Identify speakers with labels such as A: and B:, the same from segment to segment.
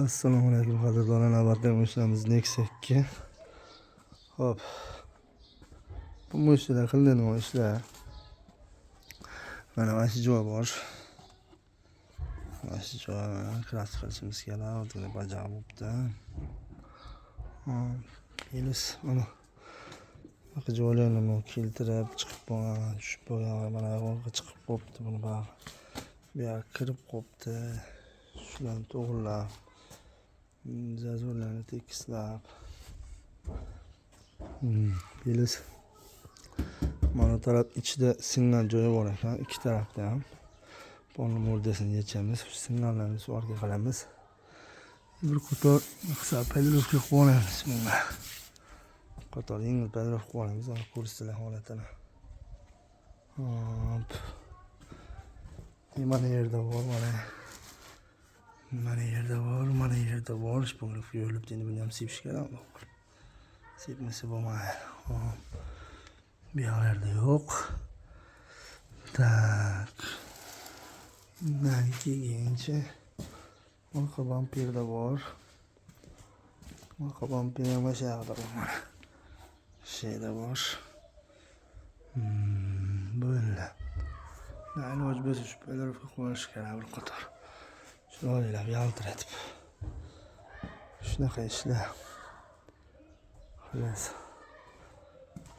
A: Assalomu alaykum qadrdonlar, navbatdagi mashinamiz Nexia 2. Xo'p. Bu mashinalar qilinadigan ishlar. Mana shu joy bor. Mana shu joy mana kraska qilishimiz kerak, ozgina bajar bo'libdi. Hop, Elis mana bunaqa joylarni keltirib chiqib qolgan, tushib qolgan, mana yoqqa chiqib qolibdi buni bari. Bu yoqqa kirib qolibdi. Shularni to'g'rilab, zazorlarni tekislab. Elis mana taraf ichida singan joyi bor ekan, ikki tarafda ham. Polni murdasini yechamiz, singanlarni suvarga qilamiz. Bir qator hisob polirovka qilib olamiz bunga. Qator yengil polirovka qilib olamiz, ana ko'rsizlar holatini. Hop. Mana yerda bor, mana. Mana yerda bor, mana yerda bor. Polirovka yo'libdi, endi buni ham sepish kerak. Sepmasa bo'lmaydi. Hop. Bu yoqlarda yo'q. Tak. Undan keyinchi orqa bamperda bor. Orqa bamper ham o'sha yoqda bor mana. Shu yerda bor. Bo'ldi. Iloji bo'lsa shu polirovka qo'yish kerak bir qator. Chiroylab yaltiratib. Shunaqa ishlar. Xullas.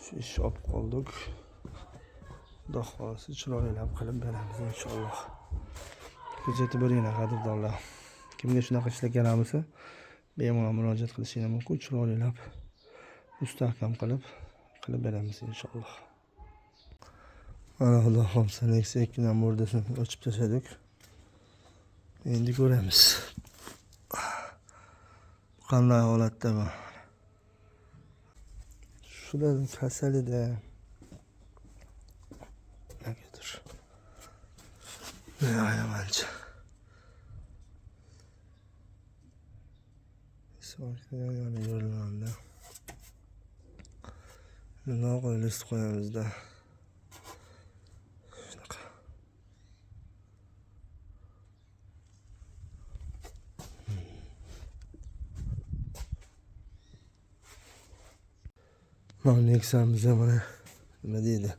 A: Shu ishni olib qoldik. Xudo xohlasa chiroylab qilib beramiz inshaalloh. Kuzatib boringlar qadrdonlar. Kimga shunaqa ishlar kerak bo'lsa, bemalol murojaat qilishingiz mumkin. Chiroylab mustahkam qilib beramiz inshaalloh. Mana xudo xohlasa Nexia 2 ning murdasini ochib tashladik. Endi ko'ramiz. Qanday holatda bu? Shular kasalida. Negadir. Mancha. Yana yo'llanadi. Bundoq list qo'yamizda. Shunaqa. Mana Nexia'miz mana nima deydi?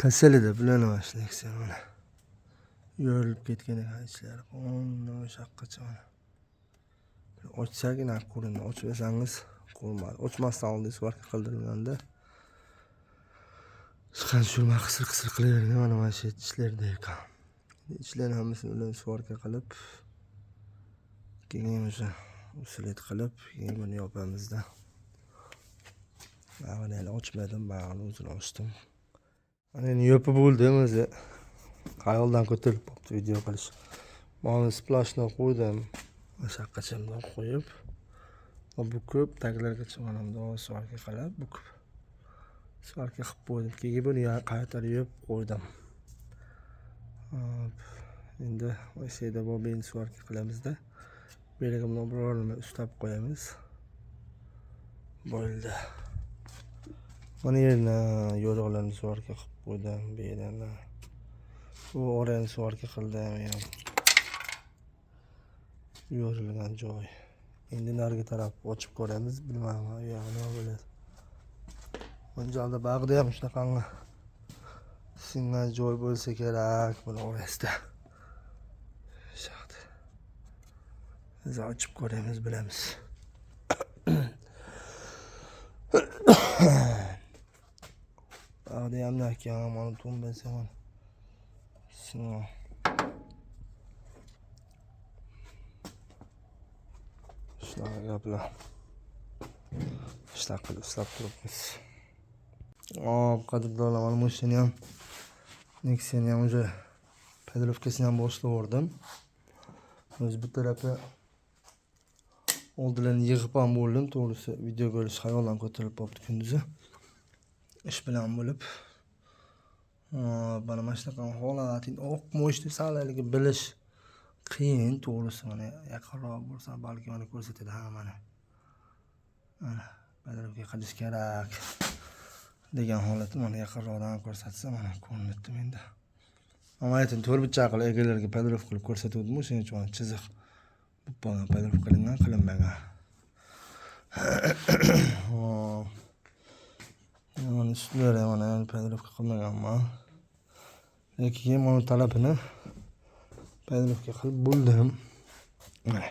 A: Kasalida bilan mana shu Nexia mana. Yorilib ketgan ekan ichlari. Undan o'sha yoqqacha mana. Ochsagina ko'rindi, ochmasangiz ko'rinmadi. Ochmasdan oldin svarka qildirilganda chiqqan tushirma qisir qisir qilavergan mana shu ichlarida ekan. Ichlarni hammasini ular svarka qilib, keyin o'sha usulit qilib, keyin buni yopamizda. Bag'ini hali ochmadim, bag'ini o'zini ochdim. Mana endi yopib bo'ldim o'zi. Xayoldan ko'tarilib qolibdi video qilish. Mana splashni qo'ydim. O'sha yoqqacha bundoq qo'yib, va bukib taglargacha mana bundoq svarka qilib, bukib svarka qilib qo'ydim. Keyin buni qaytarib yopib qo'ydim. Hop, endi o'sha yerda bobin svarka qilamizda. Bu yerga bundoq biror nima ustab qo'yamiz. Bo'ldi. Mana yerni yo'riqlarni svarka qilib qo'ydim, bu yerni. Bu orani svarka qildim ham. Yo'rilgan joy. Endi narigi taraf ochib ko'ramiz, bilmayman, u yog'i nima bo'ladi. Bunjalda bag'da ham shunaqangi singan joy bo'lsa kerak buni orasida. Shu yoqda. Biz ochib ko'ramiz, bilamiz. Bag'da ham ekan, mana to'mbasi mana. Singan. Shunaqa gaplar. Shunaqa qilib ushlab turibmiz. Hop, qadrdonlar, mana mashinani ham Nexia'ni ham уже polirovkasini ham boshlab yubordim. O'zi bu tarafi oldilarni yig'ib ham bo'ldim. To'g'risi video ko'rish xayoldan ko'tarilib qolibdi kunduzi. Ish bilan bo'lib. Mana mana shunaqa holat. Endi oq mo'shni sal haligi bilish qiyin, to'g'risi mana yaqinroq bo'lsa balki mana ko'rsatadi. Ha, mana. Mana polirovka qilish kerak degan holatni mana yaqinroqdan ko'rsatsa mana ko'rinibdi menda. Ammo ayting, to'rt burchak qilib egalarga polirovka qilib ko'rsatuvdim, o'shaning uchun mana chiziq Bu polni полировка qilingan, qilinmagan. Hop. Mana ustlari, mana полировка qilmaganman. Lekin keyin mana talabini полировка qilib bo'ldim. Mana.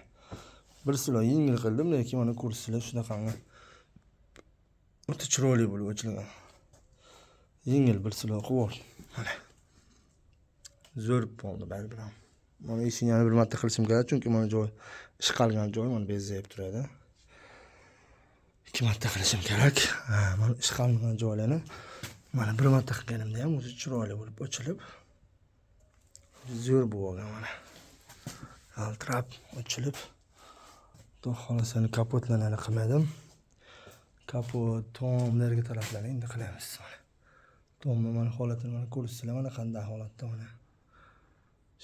A: Bir слой yengil qildim, lekin mana ko'rsanglar, shunaqangi o'ta chiroyli bo'lib ochilgan. Yengil bir слой qilib yubordim. Mana. Zo'r bo'ldi baribir ham. Mana eshikni yana bir marta qilishim kerak, chunki mana joy ishqalgan joy mana bezayib turadi. Ikki marta qilishim kerak. Ha, mana ishqalmagan joylarni mana bir marta qilganimda ham o'zi chiroyli bo'lib ochilib, zo'r bo'lib olgan mana. Yaltirab ochilib. Xudo xohlasa, kapotlarni hali qilmadim. Kapot, tomlarga taraflarni endi qilamiz mana. Tomni mana holatini mana ko'rsanglar, mana qanday holatda, mana.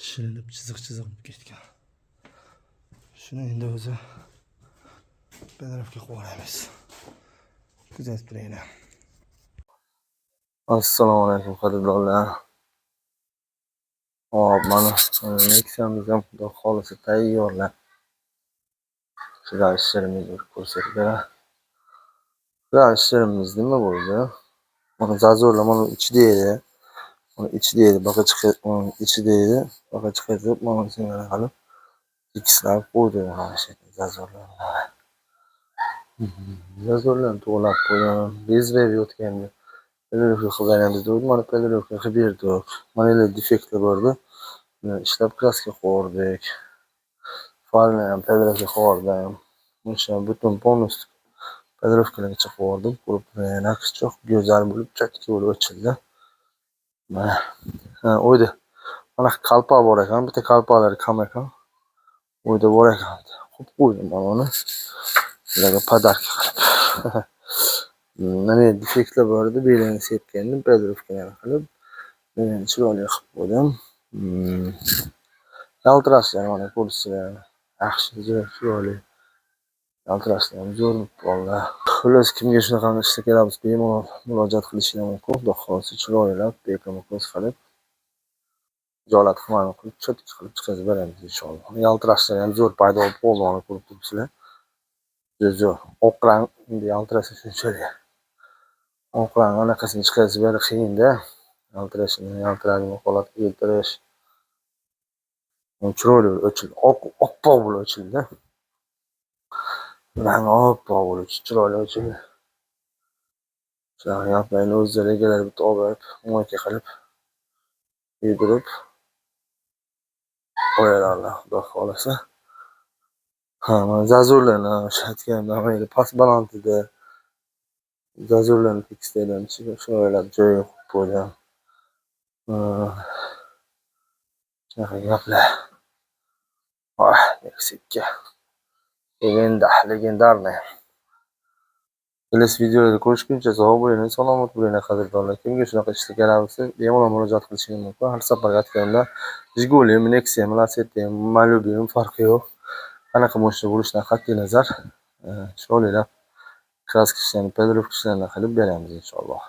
A: Shilinib, chiziq chiziq bo'lib ketgan. Shuni endi o'zi полировка qilib yuboramiz. Kuzatib turinglar.
B: Assalomu alaykum, qadrdonlar. Hop, mana Nexia'miz ham, xudo xohlasa, tayyorlar. Sizlar ishlarimizni bir ko'rsatib beray. Sizlar ishlarimiz nima bo'ldi? Mana зазор lar mana ichida edi. Mana ichida edi, baqa chiqib, mana ichida edi. Baqa chiqarib, mana shunday qilib tekislab qo'ydim mana shu зазор larni. Зазор larni to'g'rilab qo'ydim. Bezrayib yotgandi. Полировка qilib beramiz degandim. Mana полировка qilib berdik. Mana yerda defektlar bor edi. Ishlab краска qilib. Farni ham полировка qilib. O'sha butun полностью полировка largacha qilib yubordim. Ko'rib turing, naqsh çok go'zal bo'lib, чётко bo'lib ochildi. Mana. Ha, uyda mana qalpoq bor ekan, bitta qalpoqlari kam ekan. Uyda bor ekan. Qo'yib qo'ydim mana uni. Sizlarga подарка qilib. Mana defektlar bor edi, belini sepgandim, полировка larni qilib, chiroyli qilib qo'ydim. Yaltirashlar mana ko'rsanglar, yaxshi, zo'r, chiroyli. Yaltirashlar ham zo'r bo'lib qoldi. Xullas, kimga shunaqa ishlar kerak bo'lsa, bemalol murojaat qilishinglar mumkin. Xudo xohlasa, chiroylab, bekama ko'z qilib, hijolat qilmay qilib, чётко qilib chiqazib beramiz inshaalloh. Yaltirashlar ham zo'r paydo bo'lib qoldi, mana ko'rib turibsizlar. Juda zo'r. Oq rang endi yaltirasa shunchalik. Oq rang anaqasini chiqarish beri qiyinda. Yaltirashini, yaltiradigan holatga keltirish. Chiroyli o'childi. Oq, oppoq bo'lib ochildi. Rangi oppoq bo'lib chiroyli ochildi. Shunaqa gaplarni o'zlari egalari bitta olib borib, мойка qilib, yuvdirib qo'yarlar, xudo xohlasa. Ha, mana зазор larni o'sha aytganimdek, past balandida зазор larni tekisladim, chiroylab joyiga qo'yib qo'ydim. Shunaqa gaplar. Oh, Nexia. Легенда, легендарный. Kelasi videolarda ko'rishguncha sog' bo'linglar, salomat bo'linglar, qadrdonlar. Kimga shunaqa ishlar kerak bo'lsa, bemalol murojaat qilishingiz mumkin. Har safargi aytganimda, Jigulimi, Nexia'mi, Lacetti'mi, Malibu'mi, farqi yo'q. Qanaqa mashina bo'lishidan qat'iy nazar, chiroylilab краска ishlarni, полировка ishlarini qilib beramiz inshaalloh.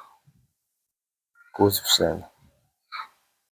B: Kuzov ishlarini.